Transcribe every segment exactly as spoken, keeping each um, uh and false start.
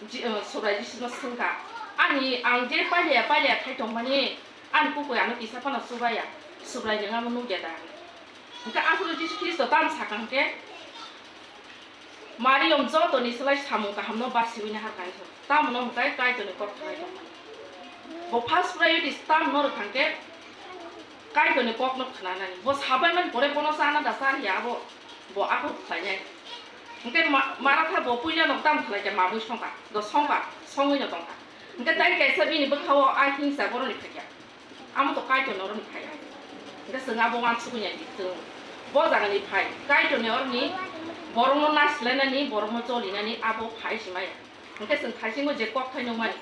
Ji-, uh, Subrai Jisino swngkha, "Ani ang je pailiya pailiya khai tongmani, ani kukui ano kisa phano chubaya, Subrai nwng amo nukya da?" Hwnkhe aphuru Jisu Khristo tamo sakha hwnkhe, Mariam jotoni slai samung kahamno basiwi naharkha hinwi sa, tamono hwnkhe Kaitorni kok thangwi tongmani. Bo first priority tamo no rwkha hwnkhe Kaitorni kokno khnanani. Bo sabaimani pore bono chana da cha hiya abo bo aphuru khlainai. Hwnkhe ma-, Maratha bo puilano tamo khlaikha, mamui songkha, do songkha, songwino tongkha. Hwnkhe tai kaisa bini bwkhao a hingsa boroni phaikha. Amo to Kaitor norokni phai. Hwnkhe chwng abo uansukya di chwng. Bo jagani phai. Kaitorni oroni borokno nasilainani, borokno cholinani abo phai se maya. Hwnkhe chwng thaisingo je kokthai nukmani.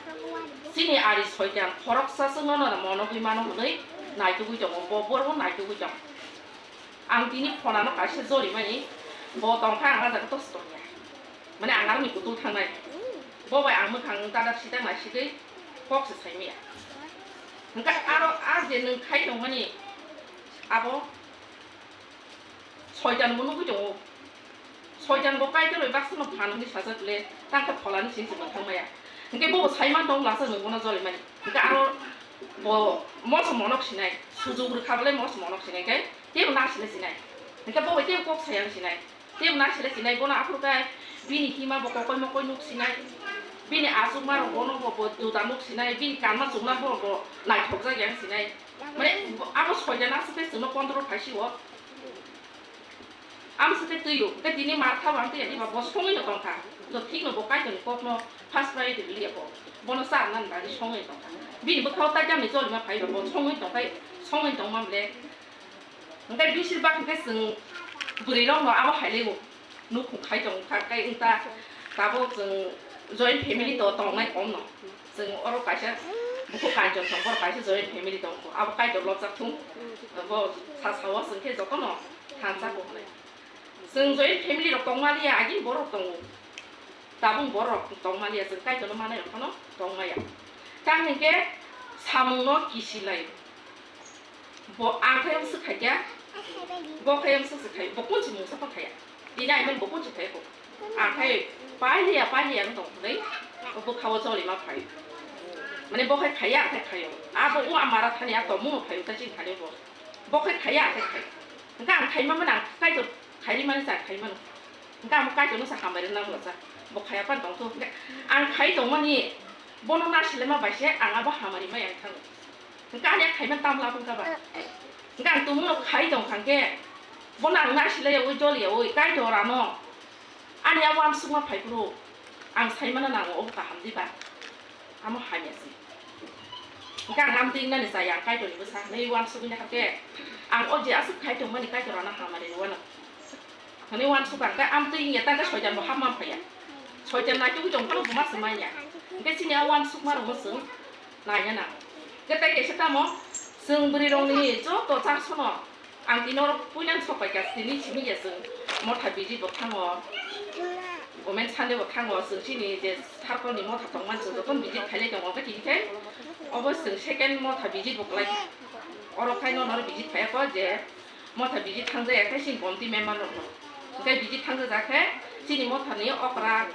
Chini ari soitan khoroksa chwngno no monogwi mano hwnwi naitugwi tongo. Bo borokno naitugwi tongo. Ang tini phonano kaisa jolimani. Bo tongkha ang a jaga tos tongya. Mane ang aroni kutung thangnai. Bo bai ang mwkhang dadak sidak naisigwi kok se saimaya. Hwnkhe aro a je nwng khai tongmani abo soitan bo nugwi tongo. Soitan bo Kaitor bai baksa no phan hwnwi sajak le tang khe pholani sini se mwthang maya. Hwnkhe bo saiman tong lasa nwng bono jolimani. Hwnkhe aro bo moso monok sinai, sujuk rwkha bole moso monok sinai khe tebo na sile sinai. Hwnkhe bo bai tebo kok sayang sinai. Tei bo naisile sinai, bono aphuru khe bini hima bo kokoi mokoi nuk sinai, bini achukma rok bono bo, bo juda nuk sinai, bini kanma chukma bo, bo naithokjak yang sinai. Mane abo soitan aswk khe chwngno control khai si-o. Amswk khe twi-o, hwnkhe tini Martha bo ang twi ya, diba bo songwi no tongkha. To thik no bo Kaitorni kokno first priority rwliya bo. Bono cha rwnani bagwi songwi tongkha. Bini bwkhao taijak ni cholima phai ba bo songwi tongkha, songwi tongma bole. Hwnkhe bisir bak hwnkhe chwng bwrwi rok no abo hai lai o nukhung khai tong kha, kai wngta tabuk chwng joint family to tongnai kom no. Chwng oro kaisa bukhuk kanchon tong, borok kaisa joint family tong kho, abo Kaitor lobjak thung, bo sa sao chwng khe jotono thansa kho hwnwi. Chwng joint family rok tongma liya, agini borok tongo. Tabuk borok tongma liya, chwng Kaitorno manai rok phano tongma ya. Tang hwnkhe samungno kisi lai. Bo ang khai amswk khai kya, bo khai amswk se khai, bo kunchi mungsa pa khaya. Tini ai man bo kunchi khai ko. Ang khai pailiya, pailiya wng tong hwnwi, bo bwkhao choli ma phai. Mane bo khai khaya, ang khai khayo. Abo wng amara thani a tomung no khayo, ta chini thani bo. Bo khai khaya, ang khai khai. Hwnkhe ang khai ma mani ang Kaitor khairi mani sa khai mano. Hwnkhe ang Kaitorno sa hambai rwna wnglacha. Bo khaya pan tong thu. Hwnkhe ang khai tongmani bono nasilema bai se ang abo hamari mai ang thango. Hwnkhe ani a khaimani tamo labwng kha ba? Hwnkhe ang tumungno khai tong kha hwnkhe bono ang nasilai yaui joli yaui Kaitor ano ani a uansukma phai phuru ang saimano nango obo kaham diba? Amo hamya se. Hwnkhe ang amtwi wngnani chaya ang Kaitorni bwsa hwnwi uansugwi naha khe ang o je aswk khai tongmani Kaitor ano hamari rwano. Hwnwi uansuk ang khe amtwi wngya ta khe soitan bo hapma phaiya. Soitan naitugwi tong phano buma se manya. Hwnkhe chini a uansukma rokno chwng naina nango. Hwnkhe tei kaisa tamo chwng bwrwi rokni joto chaksono ang tini oro puilan sok pai kha, tini simi ya chwng motha visit bo thango, Women Sunday bo thango, chwng chini je circle ni motha tongmani chwng jotono visit khailai tongo, hwnkhe tini khe obo chwng second motha visit bo kwlai kha. Oro khai nono visit khaiya kho je motha visit thangjaya khe chini committee member rokno. Hwnkhe visit thangjajak khe chini mothani okra,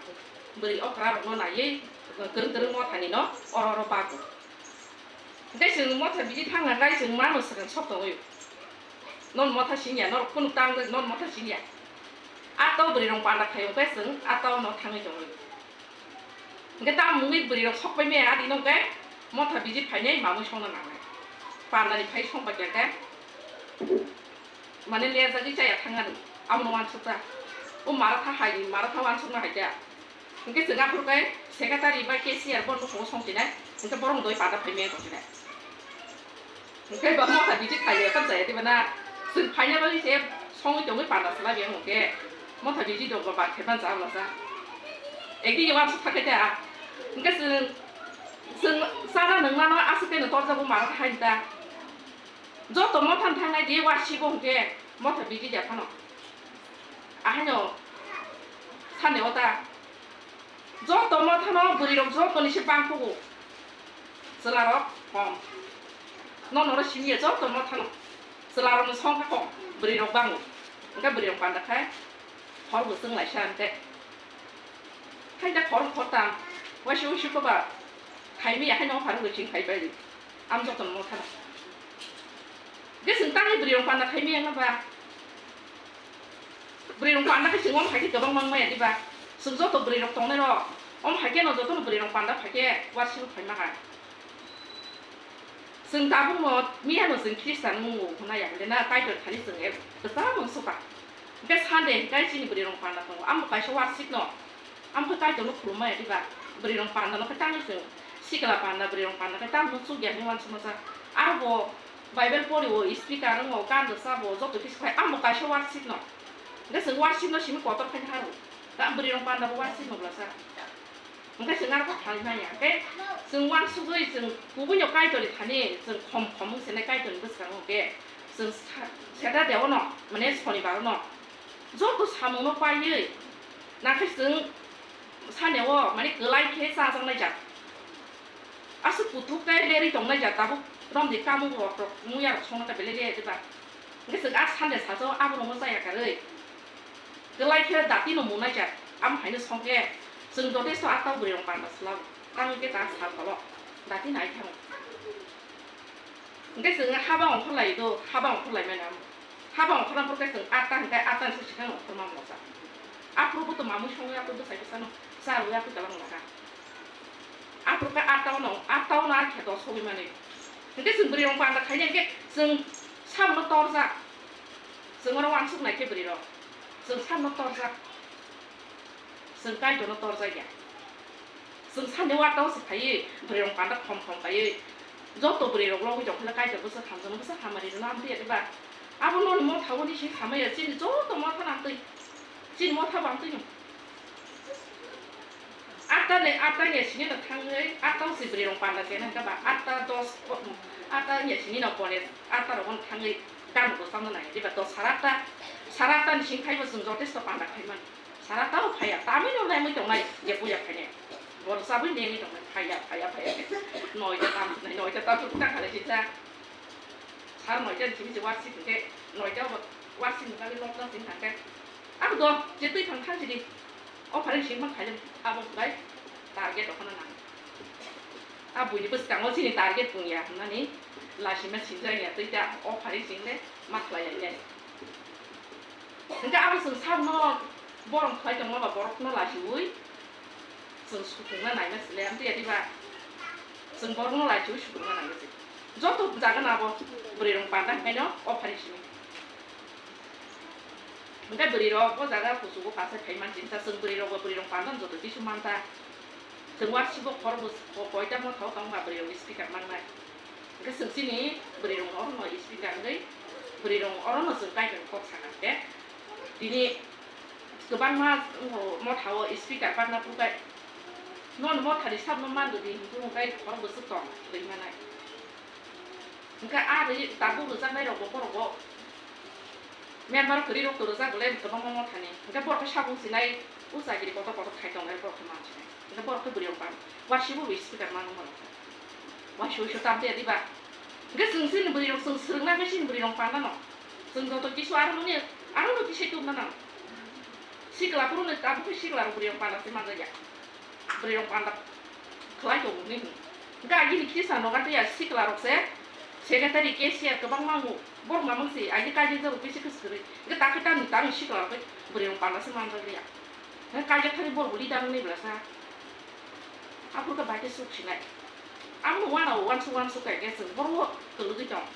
bwrwi okra rokno naiwi kwrwng kwrwng mothani no oro oro bago. Hwnkhe chwng motha visit thangna gai chwng mano swkang sok tongwi. Non motha singya, norok kunu tang non motha singya. A tau bwrwi rok panda khai hwnkhe chwng a tau no thangwi tongwi. Hwnkhe tamo wngwi bwrwi rok sok pai maya adi no hwnkhe motha visit phainai mamwi songna nangnai. Pandani phai song pai khe mane lejagwi chaya thang ani. Abono uansukha. O Maratha hai, Maratha uansukma hai khe. Hwnkhe chwng aphuru khe secretary bai cashier bo nukhungo song sinai, hwnkhe borok doi pata phai maya tong sinai. Hwnkhe ba motha visit khaio, tam chaya diba na? Chwng phaina bagwi se songwi tongwi panda swlaibi wngkhe motha visit rok ba bar khe ban cha wla cha. Ekdi yo uansuk thakhe ta. Hwnkhe chwng, chwng chana nwngnano aswk khe no torjago mara hai ta. Joto motha thangnai di uasibo hwnkhe motha visit ya phano. Ahaino sani o ta. Joto mothano bwrwi rok joto ni se bang kugo. Chwla rok kom. Nono ro simi ya joto mothano. Chwla rok ni songkha kom. Bwrwi rok bango. Hwnkhe bwrwi rok panda khai. Hor bo chwng lai sa hwnkhe. Khai da khor khor tam. Waisa waisa koba khaimaya haino o pharung rwching khai bai. Am jotono motha. Ge chwng tangwi bwrwi rong panda khaimaya ma ba. Bwrwi rong panda khe chwng om hai khe kwbang mang maya diba. Chwng joto bwrwi rok tongnai rok. Om hai khe no jotono bwrwi rong panda phai khe warsi bo phai ma hai. Chwng tabukno miyano chwng Khristan wngmung hwnna ya hwnle na Kaitor thani chwng e bwsa mung suka. Hwnkhe Sunday hwnkhe chini bwrwi rong panda tongo. Amo kaisa worship no. Amo khe Kaitor no khulum maya diba. Bwrwi rong panda no khe tamo chwng sikla panda bwrwi rong panda khe tamo chukya hinwi uansukma sa. Aro bo Bible pori o speaker wngo gan rwsa bo joto khe sikhai amo kaisa worship no. Hwnkhe chwng worship no simi kotor khaina haru. Ta bwrwi rong panda bo worship no bwlasa. Hwnkhe chwng arokhe phalwi manya. Hwnkhe chwng uansugwi chwng kubuino Kaitorni thani chwng khom khom wng sinai Kaitorni bwskango hwnkhe chwng sa-, Saturday-o no, mane Sonibar-o no joto samungno paiwi nakhe chwng Sunday-o mane kwlai khe chajaknai jat. Aswk kuthuk tei lerwi tongnai jat tabuk romni kamung rok rok muya rok songno ta belai le diba. Hwnkhe chwng a Sunday sajo abo rokno chaya karwi. Kwlai khe dati no munai jak, amo haino song khe chwng jotesto a tau bwrwi rong panda swlao, tamo khe ta sal tolo dati nai thango. Hwnkhe chwng haba ongkhor lai do, haba ongkhor lai mani amo. Haba ongkhor na phor khe chwng atta hwnkhe atta ni swkang ongkhor ma masa. Aphuru bo to mamui songwi aphuru bwsai bwsano charwi aphuru kwbang laga. Aphuru khe atta no, atta no ar khe dos sogwi mani. Hwnkhe chwng bwrwi rong panda khaina hwnkhe chwng sabono torjak. Chwng oro uansuk nai khe bwrwi rok. Chwng sabono torjak. Chwng Kaitorno torjak ya. Chwng sani watao se phaiwi bwrwi rong panda khom khom kaiwi joto bwrwi rok logwi tong khe Kaitor bwswk hamjakno bwswk hamari rwna amtwi ya diba? Abo noni motha o ni se hamaya chini joto motha no amtwi. Chini motha bo amtwi no. Atta ni, atta ni sini no thangwi, atta o se bwrwi rong panda kena hwnkha ba, atta dos, atta ni sini no pore, atta rok no thangwi gam bo samna nai diba? To saratta, saratta ni sing thaibo chwng jotesto panda khai mano. Saratta o phaiya, tamino naimwi tongnai, je puya khaine. Bor sabwi nengwi tongnai, phaiya, phaiya, phaiya. Noita tam, noita tam ta khala sisa. Sar noita ni simi se warsi hwnkhe, noita o warsi hwnkhe nok nok sing thangkhe. Abo do, je twi thang thang sidi. O pharing singma khailem abo bai target okhona nang. A buini bwskango chini target tongya hwnmani lasima singjak ya tei ta o pharing single ma khlai ya ya. Hwnkhe abo chwng sakno borom khlai tongma ba borokno lasiui chwng sukungna naina sile amtwi ya diba? Chwng borokno lasiui sukungna naina se. Joto jaga no abo bwrwi rong panda hwnkhe no o pharing simi. Hwnkhe bwrwi rok o jaga kuchugo kasai phai man jinsa, chwng bwrwi rok bo bwrwi rok panda joto kisu manta. Chwng warsibo khorbo ko koita motha o tongma bwrwi rok speaker mangnai. Hwnkhe chwng chini bwrwi rok oro no speaker wngwi bwrwi rok oro no chwng kaitor kok sakha khe. Tini kwbangma motha o speaker barna phuru khe non motha ni sabno man rwdi hwnkhe khorbo swk tong twi manai. Hwnkhe a rwi tabuk rwjaknai rokbo borokbo member kwrwi rok to rwjak le kwbangma mothani. Hwnkhe borok khe sabung sinai, o chagiri kotor kotor khai tongnai borok khe mansinai. Hwnkhe borok khe bwrwi rok pano. Wasibo rwi speaker mano borok khe. Wasi wasi tam de diba. Hwnkhe chwng chini bwrwi rok chwng swrwngna khe chini bwrwi rok pano no. Chwng joto kisu aro noni, aro no kisai tubna nang. Sikla phuru no tabuk khe sikla rok bwrwi rok pano se manjakya. Bwrwi rok panda khlai tongo hinwi hwn. Hwnkhe agini kisa noga tei ya sikla rok se secretary, cashier kwbangma wngo. Borok mamang se agi kaijak jaro bisi khe swrwi. Hwnkhe takhe tamni tangni sikla rok khe bwrwi rok panda se manjak liya. Hwnkhe kaijak thani borok bo leader wngnai bwlasa. Aphuru khe bai khe suk sinai. Amo uanao uansuk uansuk khe chwng borok kwlwgwi tong.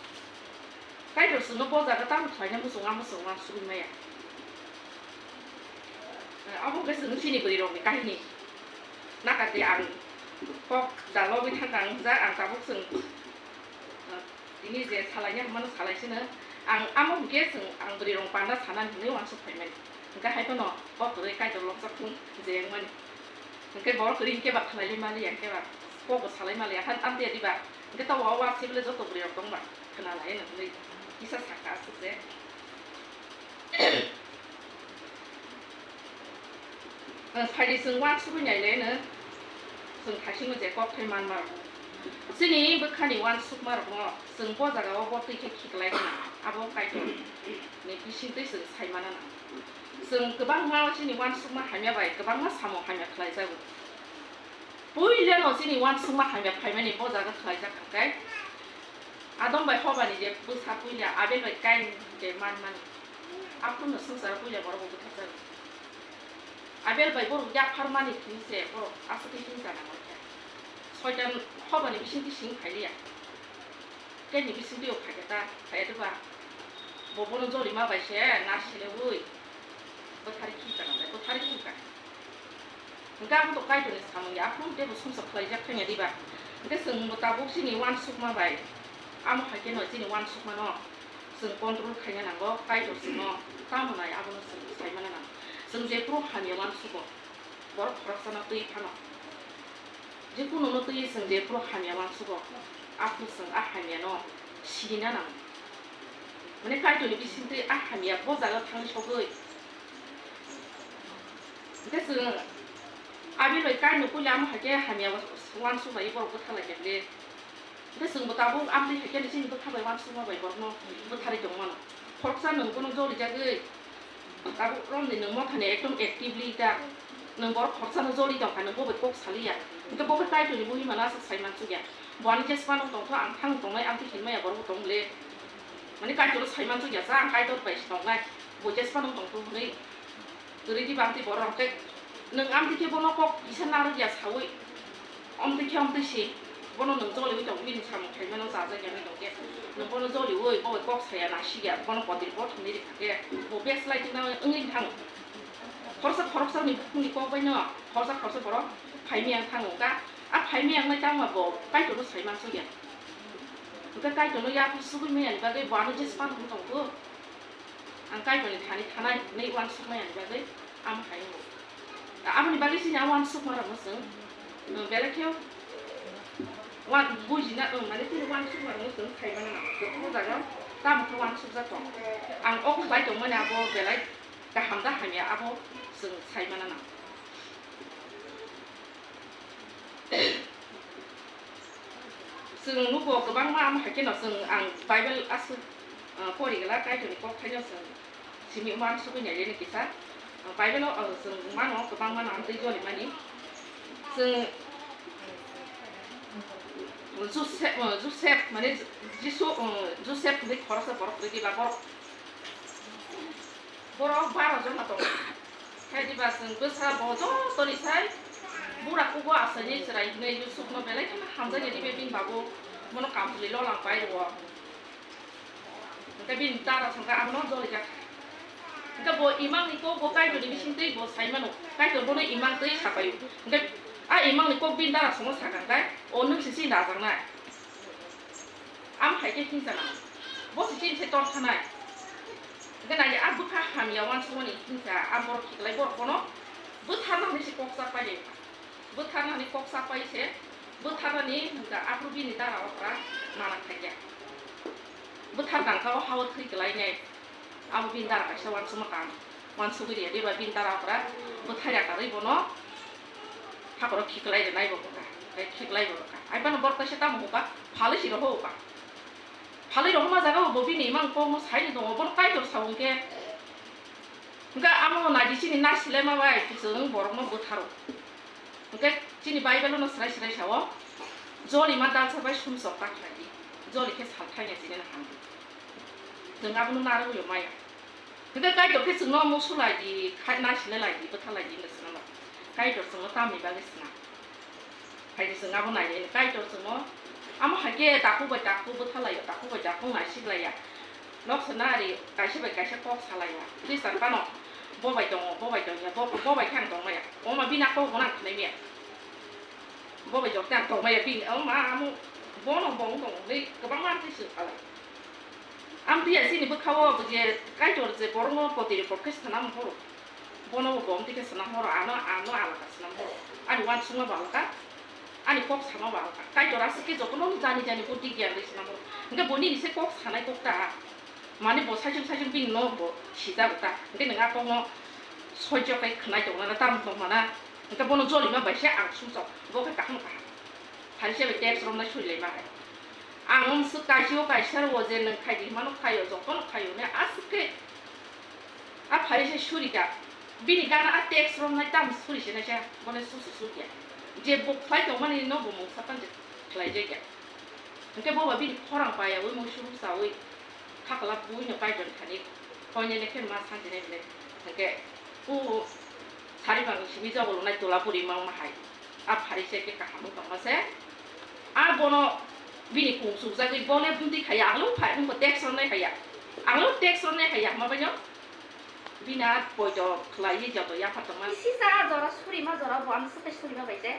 Kaitor chwngno bo jaga tamo khlaina muchung, a muchung uansugwi maya. Abo hwnkhe chwng chini bwrwi rokni kahini. Nakar di ang kok da lobwi thangkha ang hwnjak, ang tabuk chwng, eh, tini je salaina hwnmano salai sino. Ang amo hwnkhe chwng ang bwrwi rok panda sanani hwnwi uansuk phaimani. Hwnkhe hai phano kok kwrwi Kaitor lokjak thung je wngmani. Hwnkhe borok kwrwi hwnkhe ba khlai lai maliya, hwnkhe ba kokbo salai maliya, han amtwi diba? Hwnkhe tabuk o warsi bwle joto bwrwi rok tong ba khna lai hwnwi kisa sakha aswk je. Ang phaidi chwng uansugwi naileno chwng thaisingo je kokthai manma rok. Chini bwkhani uansukma rokno chwng bo jaga o bo twi khe khiklai khna, abo Kaitor ni bising twi chwng sai mana nang. Chwng kwbangma chini uansukma hamya bai kwbangma samung hamya khlai jago. Puila no chini uansukma hamya phaimani bo jaga khlaijak hwnkhe, Adam bai Hoba ni je bwsa puila Abel bai Kain je manmani, aphuru no swngcharo puila borok bo butharjago. Abel bai borok yapharmani thani se borok aswk khe himsa nangma khe. Soitan Hoba ni bisingtwi sing phailiya. Kain ni bisingtwi o phaikhe ta, phaiya diba? Bo bono jolima bai se na seleui bwthari khika nang, bwthari khika. Hwnkhe abo to Kaitorni samung ya, aphuru teibo sumsok khlaijak thangya diba? Hwnkhe chwng bo tabuk chini uansukma bai, amo hai kheno chini uansukmano chwng control khaina nango, Kaitor chwngno tamo nai abono chwng saimana nango. Chwng jephuru hamya uansugo, borok khoroksano twi phano, jekunu no twiwi chwng jephuru hamya uansugo, aphuru chwng a hamyano sinina nango. Mane Kaitorni bisingtwi a hamya bo jaga thangwi sogwi. Hwnkhe chwng Abel bai Kain no puila amo hai khe hamya uansuk lai borok bwtha lai khe le. Hwnkhe chwng bo tabuk amtwi hai khe chini bwtha bai uansukma bai borokno bwtharwi tong mano. Khoroksa nwng bono jolijagwi tabuk romni nwng mothani ekdom actively ta nwng borok khoroksano joli tong kha, nwng bo bai kok saliya. Hwnkhe bo khe Kaitorni buhimano aswk sai mansukya. Bo ani jesphano tongkha, ang thang tongnai amtwi hinmaya borok bo tong le. Mane Kaitorno sai mansukya, cha ang Kaitor bai se tongnai, bo jesphano tongkha hwnwi. Kwrwi diba amtwi borok hwnkhe nwng amtwi khe bono kok kisa narwkya saui, amtwi khe amtwi si bono nwng joliui tong, bini samung khaimano chajakya wngwi tongkhe nwng bono joliui bo bai kok saya nasikya, bono kotir bo thumni rikha khe bo backsliding na wngwi thango. Khoroksa khoroksani bukhukni kok baino khoroksa khoroksa borok phaimiyang thango wngkha. A phaimiyang nai tangma bo Kaitorno sai mansukya. Hwnkhe Kaitorno yapha sugui mayani bagwi bo ano jesphano wng tongkhu. Ang Kaitorni thani thanai hwnwi uansukmani bagwi amo hai wngo. Aboni bagwi chini a uansukmarokno chwng, uh, belai khe uan-, bujina, uh, mane chini uansukmarokno chwng sai mano nang. Jotono jaga tamo khe uansukjak tong. Ang o khlai tongmani abo belai kaham da hamya abo chwng sai mano nang. Chwng nugo kwbangma, amo hai kheno chwng, ang Bible aswk, ah, pori glak, Kaitorni kokthaino chwng simi uansugui nailini kisa. Ah, Bible-o, ah, chwng mano kwbangma no amtwi jolimani. Chwng Joseph, ah, Joseph, mane Jisu, ah, Joseph hinwi khoroksa borok kwrwi diba, borok, borok baro jona tongo. Hai diba chwng bwsa bo jotoni sai bura kugo achaini chwrai hinwi Yusufno belai kheno hamjakya dibe bini babu bono kamchwlwi lolang pai rwo. Hwnkhe bini dara thangkha abono jolijak. Hwnkhe bo imangni kok bo Kaitorni bisingtwi bo sai mano, Kaitor bono imang twi sapaio. Hwnkhe a imangni kok bini dara songo sakha khe, o nwng se chini najaknai. Am hai khe himsa nang. Bo se chini se tor thanai. Hwnkhe nai a bwkha hamya uansukmani himsa, a borok khiklai borok bono bwtharna hinwi se kok chak pai lai kha. Bwtharna hinwi kok chak pai se, bwtharnani hwnkha aphuru bini dara okra mana khaikha. Bwthar kangkha o ha-o thwi kwlainai. Abo bini dara kaisa uansukma kang. Uansugwi rwya diba bini dara okra bwthai rakarwi bono hakhoro khiklai rwnai bo wngkha, tei khiklai bo wngkha. Ai bono borok kaisa tamo hwnba, phalwi si rohor wngkha. Phalwi rohorma jaga bo bini imang kokno saino tongo, bono Kaitor sa hwnkhe. Hwnkhe amo naidi chini nasilaima bai chwng borokno bwtharo. Hwnkhe chini Bible-o no srai srai sao, jolima dalsa bai sumsok ta khlai di, joli khe sal thangya chini no hamdi. Chwng abono narwgwi maya. Hwnkhe Kaitor khe chwngno musu lai di, khai-, naisile lai di, bwtha lai di hinwi swnam ba. Kaitor chwngno tamni bagwi swnam. Hai di chwng abo nai di, Kaitor chwngno. Amo hai khe takhuk bai takhuk bwtha lai, takhuk bai takhuk naisik lai ya. Noksa nari kaisa bai kaisa kok sa lai ya. Twi sa phano bo bai tongo, bo bai tong ya, bo, bo bai khe ang tong maya. Oma bini kok bo nang khnai maya. Bo bai jok khe ang tong maya, bini, oma amo bono bo wng tong, tei kwbangma twi swk kha lai. Amtwi ya chini bwkha-o je Kaitor je borokno kotori kok khe sana horo. Bono bo omtwi khe sana horo, ano, ano alaka sana horo. Ani uansukma bo alaka, ani kok sama bo alaka. Kaitor aswk khe jotono jani jani buddhi giyan rwi sana horo. Hwnkhe bo nini se kok sanai kok ta. Mane bo saichung saichung bini no bo sijago ta. Hwnkhe nwng a kokno soijo khe khwnai tongmana, tamo tongmana. Hwnkhe bono jolima bai se ang sumsok. Bo khe kaham kaham. Phaisa bai tax romnai surilaima hai. Ang wng swk kaisa o kaisa o je nwng khai di hwnmano khai o, jotono khai o, ne aswk khe a phaisa suri kha. Bini gana a tax romnai tamo suri se naisa, bono susi suri kha. Je bo khlai tongmani no bo mungsa pan je khlai jai ya. Hwnkhe bo ba bini khorang payaui mui suru saui khakla bui no Kaitor thani koine ne khe ma santi nai bile. Hwnkhe o sari bang simi jogolo nai tola puri mang ma hai. A phari se khe kaham wng tongma se. A bono bini kung sukjagwi bone bumdi khaya, ang lo phai, ang bo tax rwnai khaya. Ang lo tax rwnai khaya, hama bai no bini a poito khlaiwi joto yapha tongma. Sisa a jora suri ma jora bo ang swkhe suri ma bai je.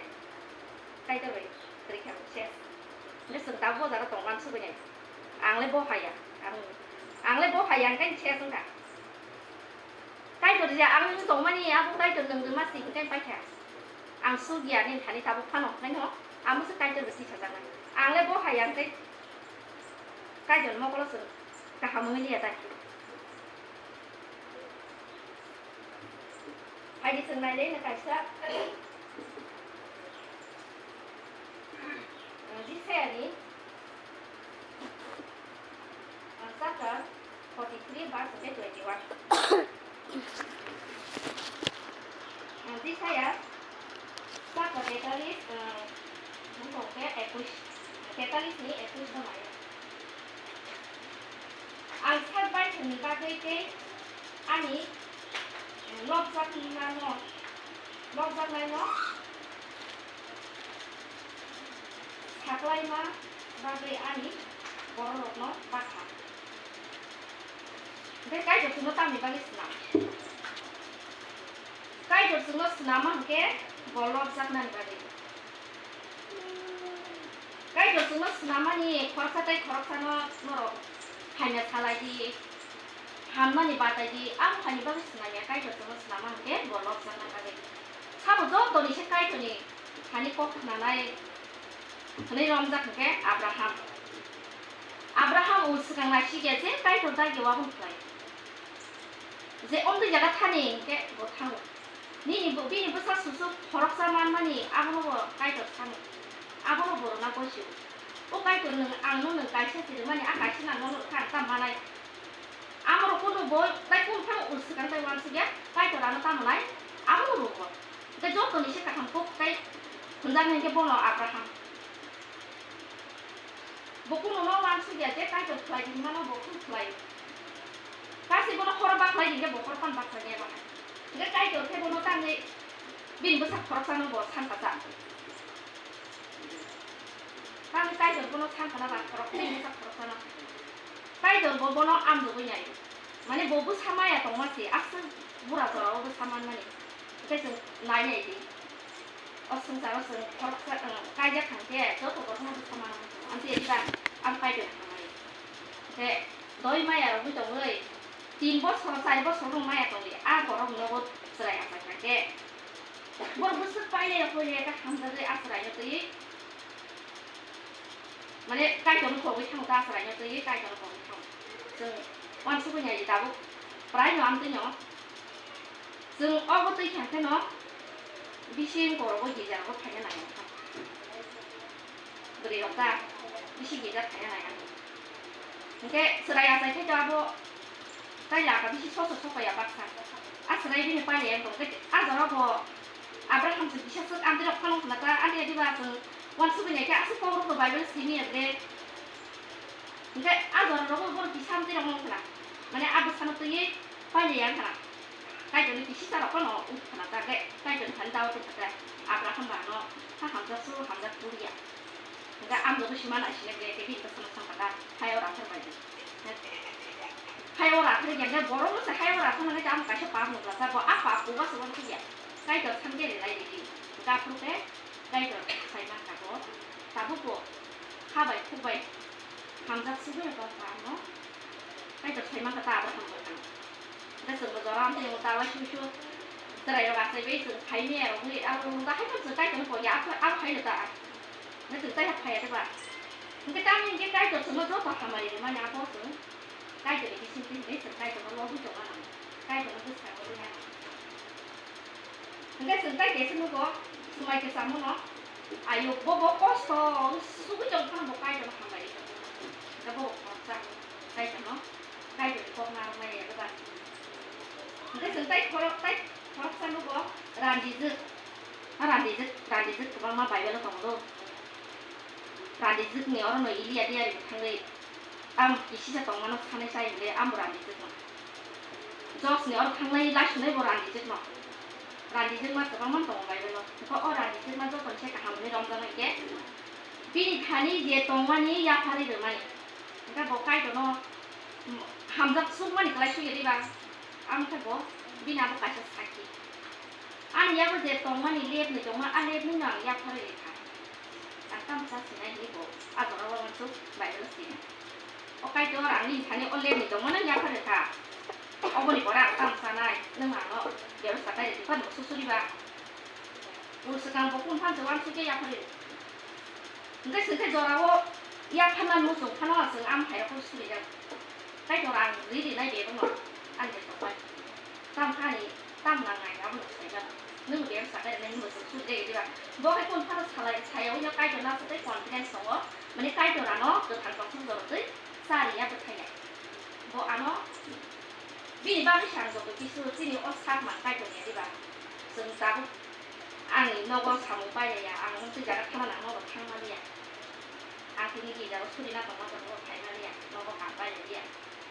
Kaitor bai kwrwi kha se. Hwnkhe chwng tabuk o jora tong uansukgwi nai. Ang le bo haya, ang, ang le bo haya hwnkhe se wngkha. Kaitor je ang tongmani abo Kaitor nwng nwngma si hwnkhe paikha. Ang sugya nini thani tabuk phano hwnkhe no, amo se Kaitor bo si sajaknai. Ang le bo hai ang tei Kaitor mokolo se kaham wngwi liya tai. Hai di swngnai le no kaisa. Jisayani Chapter forty-three, verse twenty-one. Jisaya chapter tetalis, bumung khe ekush, tetalis ni ekush no maya. Ang sak bai thwngni bagwi tei ani lobjaknaino, lobjaknaino saklaima bagwi ani bororokno bakha. Hwnkhe Kaitor chwngno tamni bagwi swnam? Kaitor chwngno swnama hwnkhe bo lobjaknani bagwi. Kaitor chwngno swnamani khoroksa tei khoroksano norok phaina salai di, hamnani batai di, ang phaini bagwi swnam ya, Kaitor chwngno swnama hwnkhe bo lobjakna bagwi. Sabo jotoni se Kaitorni thani kok khnanai hwnwi romjak hwnkhe Abraham. Abraham o swkang naisikya je Kaitor dagi wabung khlai. Je omtwi jaga thani hwnkhe bo thango. Nini bo, bini bwsa susuk khoroksa manmani abono bo Kaitor sano. Abono borokno gosi o. O Kaitor nwng, ang no nwng kaisa si rwmani, a kaisa nang nono kha ta manai. Amoro kunu bo tai kunu phano o swkang tai uansukya, Kaitor ano tamo nai, abono rwo. Tei jotoni se kaham kok tai hwnjaknai hwnkhe bono Abraham. Bo kunu no uansukya je Kaitor khlai di hwnmano bo kunu khlai. Kasi bono horo bakhlai di hwnkhe bo horo phano bakhlai ya bahai. Hwnkhe Kaitor khe bono tamni bini bwsa khoroksano bo sankha cha. Tamni Kaitor bono sankha na ba khorok bini bwsa khoroksano. Kaitor bo bono amjogwi nai. Mane bo bwsa maya tongma se aswk bura jorao bwsa manmani. Hwnkhe chwng nai nai di. O swngcharo chwng khoroksa, um, kaijak thang khe joto borokno bwsa mano. Amtwi diba ang Kaitor hamari. Hwnkhe doi maya rogwi tongwi tin bosor, char bosor rok maya tongdi. A borok nogo chwrai achai kha khe. Borok bwswk pailai rok khe hamjagwi a chwraino twi Mane Kaitorno kogwi thango ta chwraino twi Kaitorno kogwi thango. Chwng uansukgwi nai di tabuk praino amtwino. Chwng obo twi kha kheno bising korogo girjarogo phaina nai wngkha. Bwrwirok ta bising girja phaina nai wngkha. Hwnkhe chwrai achai khe to abo Tai laka bisi soso sokpaiya baksa. A chwrai bini pailaiya wng tong khe, a jora bo Abraham se kisa swk amtwi rok phano khna ta, amtwi diba chwng uansugwi nai khe aswk kok rok bo Bible simi ya ble. Hwnkhe a jora rogo bono kisa amtwi rok wng khna. Mane a bwsano twiwi pailaiya wng khna. Kaitorni kisi cha rok phano wng khna ta khe, Kaitorni thani dawa tong kha ta. Abraham ba ano ha hamjak su hamjak puriya. Hwnkhe ang joto sima nai sini ble khe bini bwsano sangkha ta, hai o rathar bai di. Hai o rathar khe hwnkhe borok no se hai o rathar hwnkhe ang kaisa pap nukla sa bo a pap buba se uansukya. Kaitor san khe rilai ridi. Hwnkhe aphuru khe Kaitor sai mankha bo. Tabuk bo ha bai khuk bai hamjak sugwi tong kha ano. Kaitor sai mankha ta Abraham bai ano. Hwnkhe chwngbo jora amtwi wngo ta uaisuisu chwrairok achaibai chwng phaimaya rokni abo wngo ta, haiphano chwng Kaitorno kok ya, abo, abo haino ta. Hwnkhe chwng taiha phaiya de ba? Hwnkhe tamni hwnkhe Kaitor chwngno joto hamari rwmani abo chwng Kaitorni bisingtwi hwnwi chwng Kaitorno lobwi tongma nango, Kaitorno bwskango rwna nango. Hwnkhe chwng tai kaisa nugo, swmai kwchamano, ayuk bobo kosto sugwi tong phano bo Kaitorno hamari tongo. Hwnkhe bobo khoroksa Kaitorno, Kaitorni kok narwknai ya de ba? Hwnkhe chwng tai khorok, tai khoroksa nugo, randijwk. Randijwk, randijwk kwbangma Bible-o tongo. Randijwkni orono Eliya diyari bwthangwi, "Ang kisisa tongmano sanai chai," hwnwi ambo randijwkno. Jobni oro thangnai laisunai bo randijwkno. Randijwkma kwbangma tongo Bible-o. Hwnkhe o randijwkma jotono se kaham hwnwi romjaknai khe, bini thani je tongmani yapharwi rwmani. Hwnkhe bo Kaitorno hamjak sukmani kwlai sugwi rwba. Ang khe bo bini abo kaisa sakhi. Ani yago je tongmani lepni tongma, a lepnino ang yapharwi rwkha. Ang tamo cha sinai hinwi bo a jorao uansuk Bible-o sina. O Kaitor, ang nini thani o lepni tongmano yapharwi rwkha. Oboni pore ang tamo chanai, nwng ano bebasta khlai rwdi phano susuriba. Bo swkang bo kung phan se uansuk khe yapharwi rw. Hwnkhe chwng khe jorao yapharnani muchung phano chwng am phairokno surijago. Kaitor, ang riri nai bebakno ani je tongbai. Tamo khe ani tamo nangnai abono saijak. Nwng bebak sakai rwnai hinwi chwng suri rw diba. Bo khe kung phano salai, sayaui no Kaitor naso tei confidence tongo. Mane Kaitor ano kwthang tongthok jorotwi chariya bwthainai. Bo ano bini bagwi se ang joto kisu chini o sak man Kaitor ya diba. Chwng tabuk ani nogo samung pailaiya, ang wngtwi jaga thana nang nogo thangmaliya. Ang tini girjao surina tongma tongma phaimaliya, nogo kam pailaiya.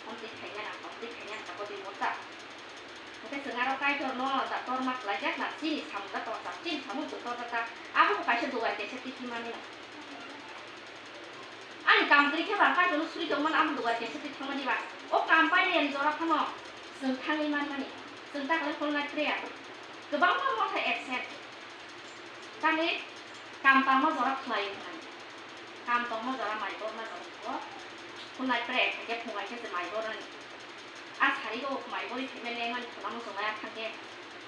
Wngtwi khaina nang, wngtwi khaina nang, tabuk di mota. Hwnkhe chwng aro Kaitorno da torma khlaijak na, chini samung da torjak, chini samung bo torjak ta, abo bo kaisa dugar kaisa twi himani nang. Ani kam kwrwi khe ba Kaitorno suri tongmani abo dugar kaisa twi thangmani ba. O kam painai ani jora phano chwng thangwi manmani. Chwng ta kwlai khulnai prayer. Kwbangma motha absent. Tangwi kam tangma jora khlai wngnai. Kam tongma jora mai borma jora ko. Khulnai prayer khaikhe phungai khe se mai bornani. A sari o mai bori thangmani lengmani khulamo chwng ya thangkhe.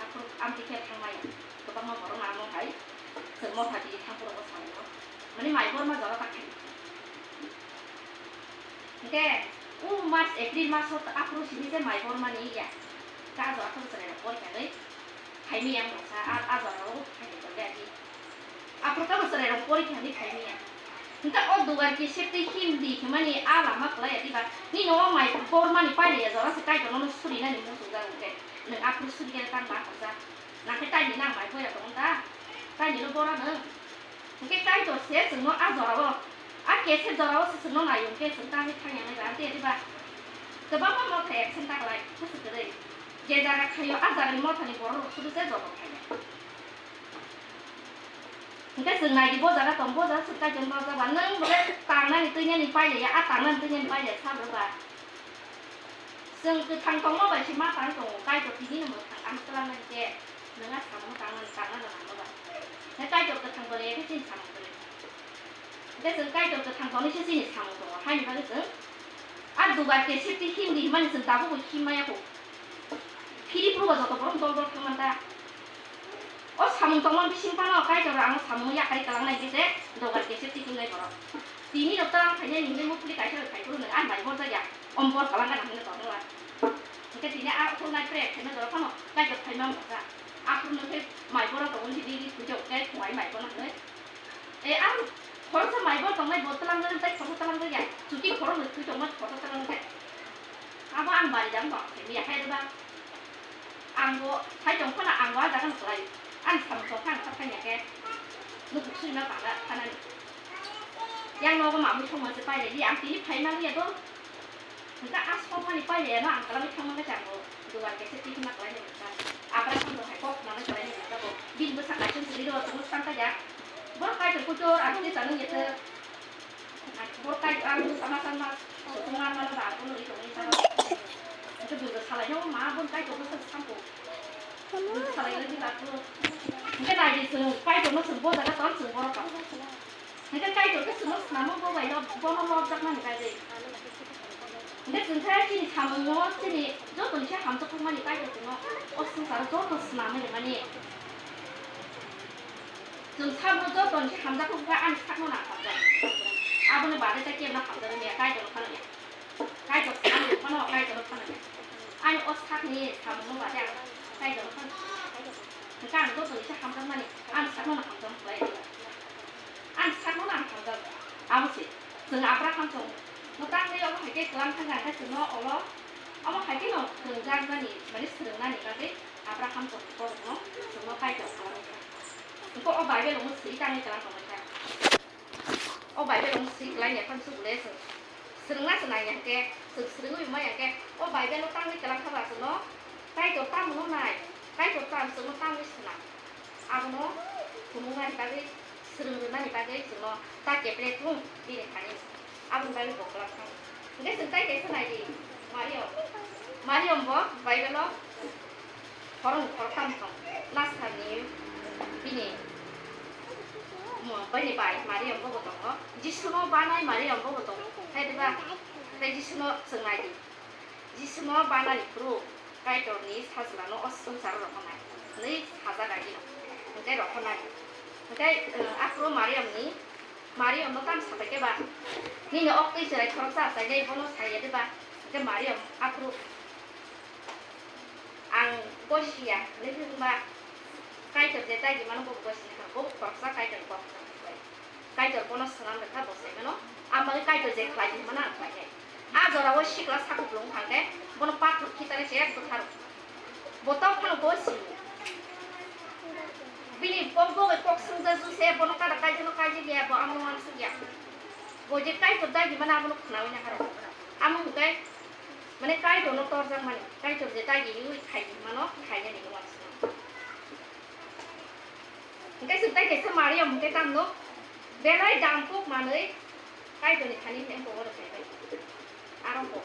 Aphuru amtwi khe thangmaya. Kwbangma borok namo hai. Chwng motha twi thangphuru bo salai o. Mani mai borma jora ta khai. Hwnkhe, o mas April maso aphuru simi se mai bormani ya. Ka jora khe bwswrai rok pori khanwi khaimaya wngkha sa, a, a jora o khaikhe tongya di. Aphuru khe bwswrai rok pori khanwi khaimaya. Hwnkhe o dugar kisik twi himdi himani a lama kwlai ya diba. Nini o mai bormani pailaiya jora se Kaitorno no surinani muchungjak hwnkhe. Nwng aphuru suri khe tang ba hamjak. Nang khe taini nang mai boya tongo da? Taini no bora nwng? Hwnkhe Kaitor se chwngno a jorao, a kesep jorao se chwngno naio, hwnkhe chwng tangwi thangya nai ba, tei riba? Kwbangma motha absent ta kwlai, bwswk kwrwi. Je jaga khaio, a jagani mothani borok rok sudu se joto khainai. Hwnkhe chwng naidi bo jaga tong, bo jaga chwng Kaitor no jaba, nwng bole tangnani twinani pailaiya, a tangnani twinani pailaiya sa bwrwi ba? Chwng kwthang tongma bai se ma tang tongo, Kaitor tini no mwthang ano twlangnai khe, nwng a samung tangnani tangna rwna no ba. Hwnkhe Kaitor kwthang tongya khe chini samung kwrwi. Hwnkhe chwng Kaitor kwthang tongwi se chini samung tongo, haini bagwi chwng a dugar kesep twi himdi himani chwng tabukbo himmaya kho. Philip rugo joto borok dol dol thangman ta. O samung tongma bising phano Kaitor ang samung yakarwi twlangnai hwnkhe se dugar kesep twi himnai borok. Tini no twlang khainai hwnkhe muphuli kaisa bai phaiphuru nwng ani bai borjakya. Om bor kwlangkha nang hwnwi tongmani. Hwnkhe tini a khulnai prayer khaima jorok phano Kaitor phaima wngkha. Aphuru no khe mai borok tongo hwnwi tini thwijak khe khwlai mai bono hwnwi. E, ang khoroksa mai borok tongnai bo twlangjak tei khoroksa twlangjak ya. Chuti khoroknwi thwi tongma khoroksa twlangjak. Abo ang bari jang bo khaimya khe ba. Ang bo sai tong phano ang bo a jaga no kwlai. Ang samung tong phano kha phaiya khe. Nukhuk suri ma panga thanani. Yang nogo mamui thangma se pailai di, ang tini phaima liya do. Hwnkhe a sokmani pailai ano ang kwlangwi thangma khe chango. Dugar kaisa twi khema kwlai nai rwkha. Abra phano hai kok khwnanai kwlai nai rwkha bo. Bini bwsa kaisa suri do, chwngno swkang kha ya. Bo kaitor kuchor ang twi chanwi ya khe. Bo kai ang sama sama sokma mano ba abono ri tongwi sama. Hwnkhe bujo salai no ma bo kaitor bwsa sampo. Bujo salai no di ba ko. Hwnkhe nai di chwng kaitor no chwng bo jaga tong chwng borok tong. Hwnkhe Kaitor khe chwngno swnamwi bo bai lo, bono lobjakmani bagwi. Hwnkhe chwng khe chini samungo chini jotoni se hamjakmani Kaitor chwngno o swngcharo joto swnamwi rwmani. Chwng sakno jotoni se hamjakmani ani sakno nang hamjak. Aboni bagwi tei kebono hamjagwi maya, Kaitorno phano ya. Kaitor swnamwi rwphano Kaitorno phano ya. Ani o sakni samungo bagwi ang Kaitorno phano. Hwnkhe ang jotoni se hamjakmani ani sakno nang hamjakmani khlai. Ang sakno ang hamjak, abo se. Chwng Abraham chwng mwtangwi omo hai khe kwlang thangkha, hwnkhe chwngno olo omo hai kheno phwrwngjak mani, mane swrwngnani bagwi Abraham chwng borokno chwngno Kaitor khlai kha. Hwnkhe o Bible-o swi tangwi kwlang tongwi kha. O Bible-o swi kwlangya phano chwng le chwng swrwngna chwng nangya hwnkhe, chwng swrwngwi maya hwnkhe, o Bible-o tangwi kwlang kha ba chwngno Kaitor tamo nai, Kaitor tamo chwngno tangwi swnam. Abono phunuknani bagwi, swrwng rwnani bagwi chwngno ta keple thung bini thani. Aboni bagwi bo kwlak thang. Hwnkhe chwng tai kaisa nai di, Mariam. Mariam bo Bible-o khoroknwi khoroktham thang. Last ni bini mo-, bini bai Mariam bo bo tongo. Jisuno banai Mariam bo bo tongo. Hai diba? Tei Jisuno chwng nai di. Jisuno banani phuru Kaitorni sajlano o swngcharo rohornai hwnwi sajak agino. Hwnkhe rohornai. Hwnkhe, eh, aphuru Mariamni, Mariamno tamo sapai khe ba, "Nini o twi chwrai khoroksa achainai, bono saya diba?" Hwnkhe Mariam aphuru, "Ang gosiya," hwnwi hwnba, Kaitor je dagi mano bo gosi nai, bo khoroksa Kaitor kok. Kaitor bono swnam rwkha bo sai mano, ang bagwi Kaitor je khlai di hwnmano ang khlainai. A jorao sikla sakuplung wngkha khe bono pathor khitani se ek kwtharo. Bo tong phano bo sio. Bini kok bo bai kok swngjak ju se bono kada kaijano kaijak ya, bo amo uansuk ya. Bo je Kaitor dagi mano abono khnaui na haro. Amo hwnkhe mane Kaitorno torjak mani, Kaitor je dagi ui khai di hwnmano khainani uansuk. Hwnkhe chwng tai kaisa Mariam hwnkhe tamno belai dampuk manwi Kaitorni thani hwnwi bobo rwkhainai. Aro bo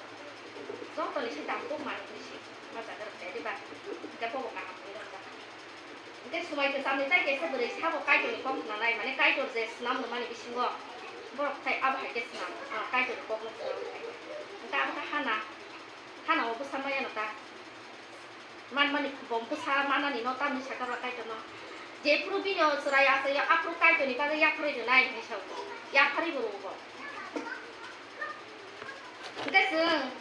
jotoni se dampuk manwi hwnwi se ma jaga rwkhai diba? Hwnkhe bobo kaham hwnwi rwkha. Hwnkhe swmai kwchamni tai kaisa bwrwi sabo Kaitorni kok khwnanai, mane Kaitor je swnam rwmani bisingo borok tai abo hai khe swnam, ah, Kaitorni kokno khwnanai. Hwnkhe abo khe Hana, Hana o bwsa maya no ta. Manmani bo bwsa manani no tamni saka ba Kaitorno. Jephuru bini o chwrai achaio, aphuru Kaitorni bagwi yapharwi rwnai hinwi sao. Yapharwi bo rwo bo. Hwnkhe chwng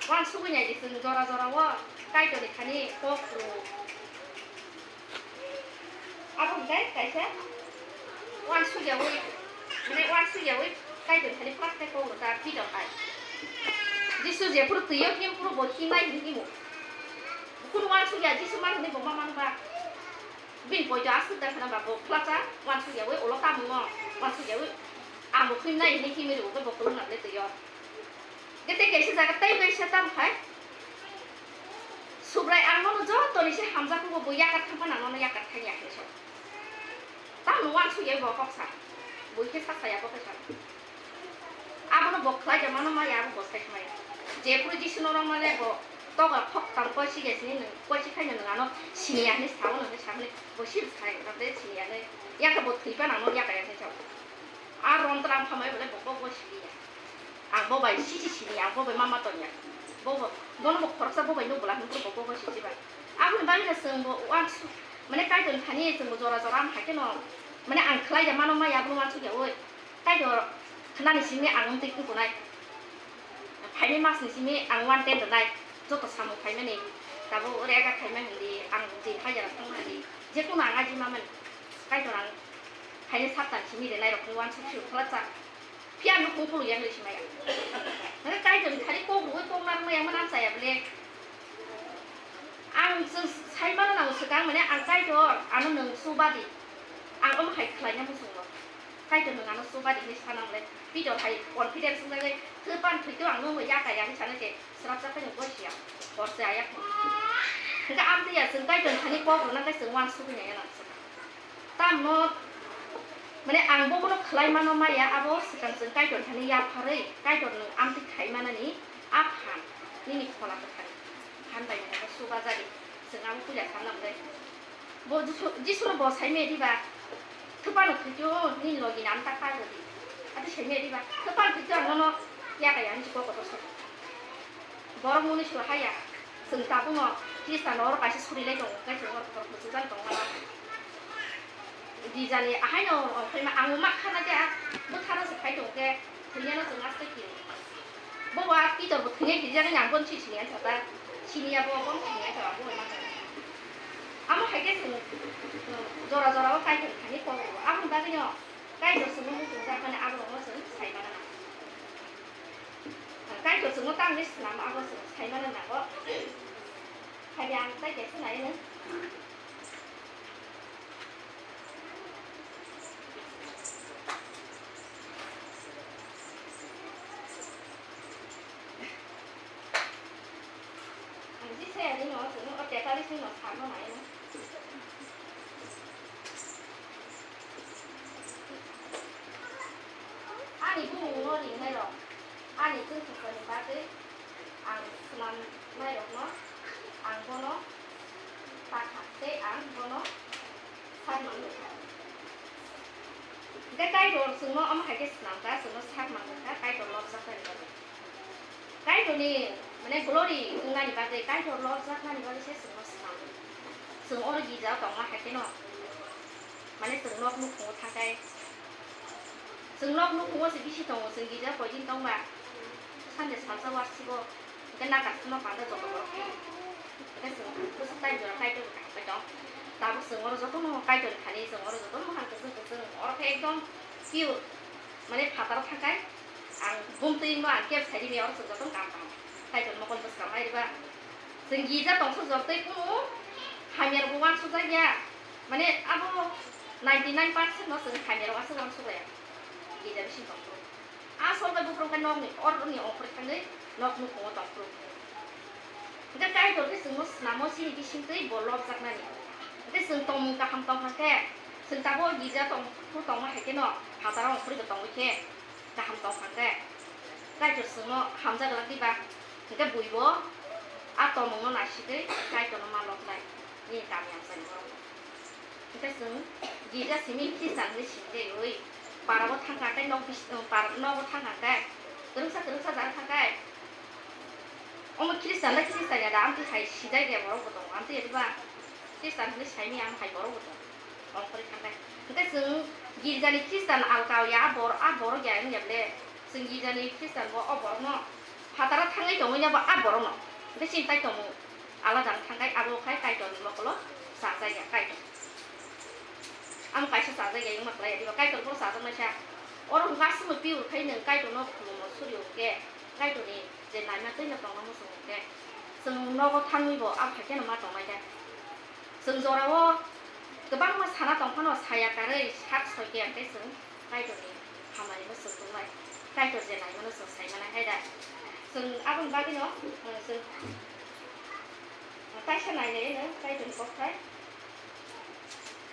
uansugwi nai di, chwng jora jora o Kaitorni thani kok rwo. Abo hwnkhe kaisa uansukyaui, mane uansukyaui Kaitor thani first khe kok rwkha Peter hai. Jisu jephuru twio him phuru bo himnai hwnwi himo. Bukhuk uansukya Jisu man hwnwi bo ma mano ba. Bini poito aswk da khna ba bo khwlasa uansukyaui ulo tamo uansukyaui ang bo himnai hwnwi himwi rwo bo kwlwng nang le twio. Khe tei kaisa jaga tei kaisa tamo khai. Subrai ang nono jotoni se hamjakgo bo yakar thangma nang nono yakar thangya hinwi sa. Tamo uansukya bo kok sa. Bo khe sa saya bo khe sa. Abono bo khlai da mano maya abo bo sai maya. Jephuru Jisu no rwng male bo toga khok tang koi si ge sini nung koi si khaino nung ano siniya hinwi sao nung sa hwnwi bo sil sai nang de siniya hinwi. Yakhe bo thwi pa nang no yakar ya hinwi sao. A rom tram khamai bole bo kok bo siniya. Ang bo bai sisi sini, ang bo bai mama tonya. Bo bo, bono bo khoroksa bo bai nuk bwla hwnwi bo bo bo sisi ba. Aboni bagwi no chwng bo uansuk, mane Kaitor thani chwng bo jora jora am hai kheno, mane ang khlai ya mano maya abono uansuk ya oi. Kaitor khnani simi ang wng twi kukunai. Phaini mas ni simi ang one ten rwnai. Joto samung phaimani, tabuk rega khaima hindi, ang din hajar thangma hindi. Jekunu ang aji mamani. Kaitor ang phaini sattan simi rwnai rokni uansuk suk khwlasa. Phiya nukung phuru yang risi maya. Mane Kaitor ni thani kok rwui kok narwk maya mani ang chaya bole. Ang chwng sai mano nango swkang mane ang Kaitor ano nwng chubadi. Ang omo hai khlaina muchungo. Kaitor nwng ano chubadi hinwi sana mole. Peter hai confidence wngjagwi thwipan thwito ang nwng yakaya hinwi sana se srapjak khe nwng bosi ya. Hor se ayak. Hwnkhe amtwi ya chwng Kaitor ni thani kok rwna khe chwng uansugwi nai ya nang. Tamno, mane ang bobono khlai mano maya, abo swkang chwng Kaitor thani yapharwi, Kaitor nwng amtwi khai manani a phan, nini phola kwthar phan bai nang suba jadi, chwng abo puila sanna hwnkhe. Bo Jisu, Jisuno bo saimaya diba, thwpano thwitio nini logi nang ta kha rwdi. Ati saimaya diba, thwpano thwitio ang nono yakaya hinwi kok kotor sadi. Borok mwnwi sura haya. Chwng tabukno Khristianrok oro kaisa surilai tongo, hwnkhe chwng oro borok bwsajak tongmano. Gijani ahaino ongkhaima ang mak khana khe bwthano se phai tongo khe thwinano chwng aste kiri. Bobo a Pitor bo thwinai kirijak wngya ang bono sini sini ansata. Siniya bo bono sini ansata ang bono masa. Amo hai khe chwng, chwng jora jora o Kaitor thani kok rwo. Aboni bagwino Kaitor chwngno muchungjak mani aborokno chwng sai mana nang. Kaitor chwngno tamni swnam abo chwng sai mana nango. Hai ang tai kaisa nai nw. Ani bumungno ringnairok, ani chwngsakrokni bagwi ang swnamnairokno ang bono ta kha tei ang bono sak manwi kha. Hwnkhe Kaitor chwngno omo hai khe swnam kha, chwngno sak manwi kha, Kaitor lobjaknani bagwi. Kaitorni, mane, glory wngnani bagwi, Kaitor lobjaknani bagwi se chwngno swnam. Chwng oro girjao tongma hai kheno, mane, chwng nok nukhungo thangkhai, chwng nok nukhungo se bisi tongo, chwng girja koidin tongba, Sunday salsa warsigo, hwnkhe nakarsano panda joto borok phaio. Hwnkhe chwng bwswk tai jora Kaitor kaham khai tong. Tabuk chwng oro jotono Kaitorni thani, chwng oro jotono muhan kwchwng kwchwng, oro khe ekdom pure, mane, phataro thangkhai. Ang bumtwi wngno ang kebo sai rimi, oro chwng jotono kaham kaham Kaitor mokol bwskango nai riba. Chwng girja tongsa jotoi kunu hamya rokbo uansukjak ya. Mane abo ninety nine percent no chwng hamya rok aswk uansuk ya. Girja bising tong phuru. Asol bai buphuru khe nokni oroni ongkhorwi thangwi nok nukhungo tong phuru. Hwnkhe Kaitor khe chwngno snamo chini bisingtwi bo lobjaknani. Hwnkhe chwng tongmung kaham tong kha khe, chwng tabuk girja tong phuru tongma hai kheno phataro ongkhorwi bo tongwi khe. Kaham tong kha khe, Kaitor chwngno hamjak glak diba? Hwnkhe buibo a tongmungno naisigwi Kaitorno ma loknai nini kami amchaini borok. Hwnkhe chwng girja simi Christian hwnwi simi teiwi parao thang kha, tei nok bis-, par-, nogo thang kha khe, kwrwngsa kwrwngsa jaga thang khe, omo Christian lai Christian ya da, amtwi hai sijak ya borok bo tongo, amtwi ya diba? Christian hwnwi saimanya, amo hai borok bo tongo. Ongkhorwi thangkhe. Hwnkhe chwng girjani Christian alka ya, a bor-, a borok ya wngya ble? Chwng girjani Christian bo o borokno phataro thangwi tongwi ya bo a borokno. Hwnkhe chini tai tongo alada wng thangkhe, abo khai Kaitorni mokolo chajak ya, Kaitor. Ang kaisa chajak ya wngma khlai ya, diba Kaitor bo chajaknaisa. Oro hwnkhe aswkno piu khai nwng Kaitorno khulumno suri hwnkhe, Kaitorni je naima twino tongna muchung hwnkhe, chwng nogo thangwi bo abo hai kheno ma tongnai khe. Chwng jorao kwbangma sana tong phano saya karwi sak soi khe, hwnkhe chwng Kaitorni hamari no chwng tongnai, Kaitor je naimano chwng sai manai hai da. Chwng aboni bagwino, uh, chwng, uh, kaisa nai nai no Kaitorni kokthai,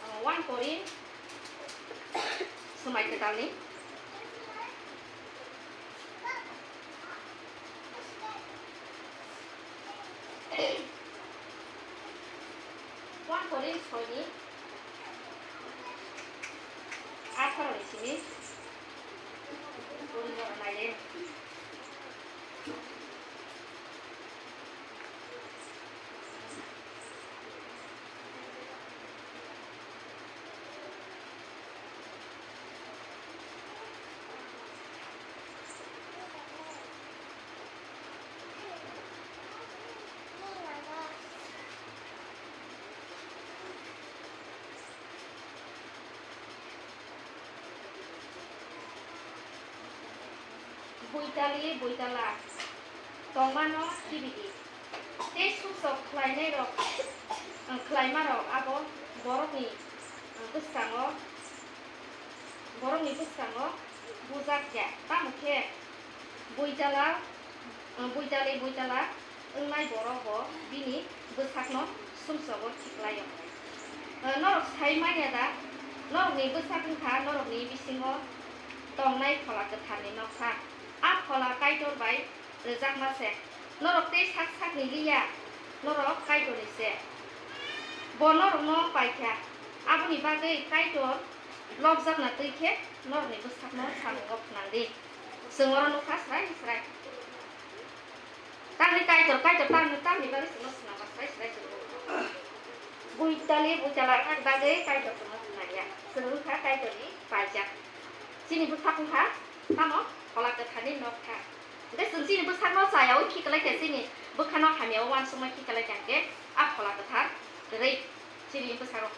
uh, one Korin swmai kwtalni One Korin soini atharo ni simi Korin no naile. Buitali buitala tongmano kibidi. Tei sumsok khlainairok, khlaimarok abo borokni bwskango, borokni bwskango bujak ya. Tamo khe buitala, buitali buitala wngnai borok bo bini bwsakno sumsogo khiklaio. Norok sai manya da? Norokni bwsak wngkha norokni bisingo tongnai Phola Kwtharni nokha. A Phola Kaitor bai rwjakma se. Norok tei sak sakni liya, norok Kaitorni se. Bo norokno paikha, aboni bagwi Kaitor lobjakna twi khe norokni bwsakno samungo phnang di. Chwng oro nukha srai srai. Tamni Kaitor, Kaitor tamni, tamni bagwi chwngno swnamba srai srai chwng nukha. Buitali buitala wngna bagwi Kaitor chwngno phnangya. Chwng wngkha Kaitorni paijak. Chini bwsak wngkha tamo Phola Kwtharni nokha. Hwnkhe chwng chini bwsakno chayaui khiklai khe chini bwkhano hamya o uansukma khiklai khe hwnkhe a Phola Kwthar kwrwi chini bwsakno.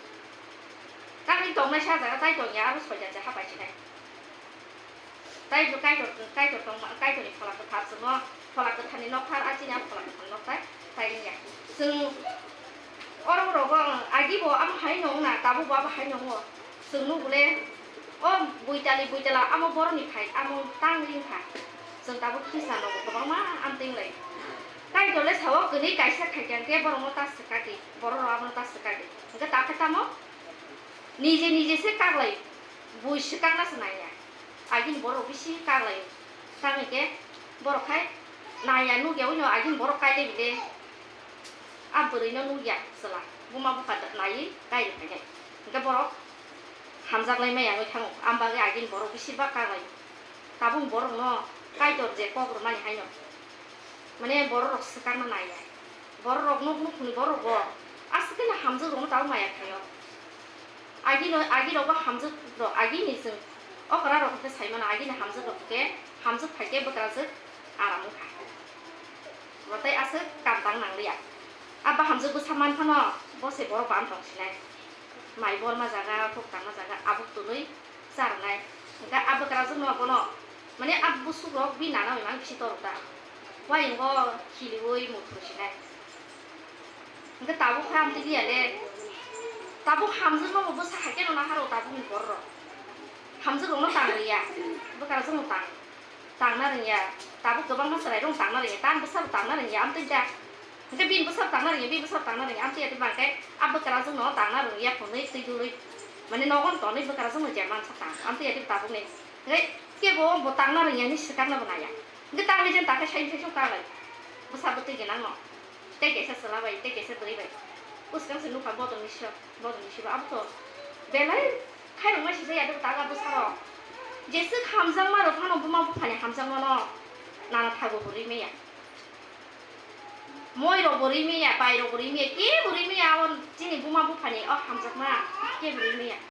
Tamni tongnaisa jaga tai tongya abo soitan se hapai sinai. Tai bo Kaitor, Kaitor tongma, Kaitorni Phola Kwthar chwngno, Phola Kwtharni nokthar a chini a Phola Kwtharni nokthar tai wngya. Chwng oro rogo agi bo abo hai no wngna, tabuk bo abo hai no wngo. Chwng nukgo le, o buitali buitala amo borokni phai, amo tang ring kha. Chwng tabuk khisa nogo kwbangma amtwng lai. Kaitor le sao, kwnwi kaisa khaikha hwnkhe borokno ta swkak di, borok rok abono ta swkak di. Hwnkhe ta khe tamo? Nije nije se kaklai, bui swkakna se naiya. Agini borok bisi kaglai. Tamo khe borok khai naiya nukya, uino agini borok kailai bile. A bwrwino nukya chwla. Buma bupha naiwi kailai phainai. Hwnkhe borok hamjaklai maya wngwi thango. Am bagwi agini borok bisi ba kaglai. Tabuk borokno Kaitor je kok rwmani haino. Mane borok rok swkangno naiya. Borok rok nuk nuk hwnwi borok bo aswk khe hamjwk rokno tabuk maya khaio. Agino, agirok bo hamjwk rok, agini chwng okra rok hwnkhe sai mano, agini hamjwk rok hwnkhe hamjwk phai khe bwkrajwk aram wngkha. Bo tei aswk kam tang nangliya. Abo hamjwk bwsa man phano bo se borok bam tong sinai. Mai borma jaga, thok tangma jaga, abuk twnwi charwnai. Hwnkhe a bwkrajwkno bono, mane a bwswk rok bini nana bai mang bisi torok da. Wayung bo khiliui muthru sinai. Hwnkhe tabuk khe amtwi liya le. Tabuk hamjwkno bo bwsa hai kheno naharo tabukni borok rok. Hamjwk rokno tang liya. Bwkrajwkno tang. Tangna rwngya, tabuk kwbangma chwrairok tangna rwngya, tamo bwsabo tangna rwngya, amtwi da. Hwnkhe bini bwsabo tangna rwngya, bini bwsabo tangna rwngya, amtwi ya tei bangkhe a bwkrajwkno tangna rwngya hwnwi twi dului. Mane nogo tonwi bwkrajwkno je mansa tang, amtwi ya tei tabukni. Hwnkhe kebo bo tangna rwngya hwnwi swkakna bo naiya. Hwnkhe tangwi jen takhe saimsai song kaglai. Bwsa bwtwi gwnangno. Tei kaisa chwla bai, tei kaisa bwrwi bai. Bwskang se nukha bodolni siyok, bodolni sibo abo to belai khairokma sijak ya de taga bwsarok. Jeswk hamjakma rok phano buma buphani hamjakmano nana thago bo rwi manya. Moi rok bo rwi manya, bai rok bo rwi manya, kebo rwi manya, abo chini buma buphani o hamjakma kebo rwi manya.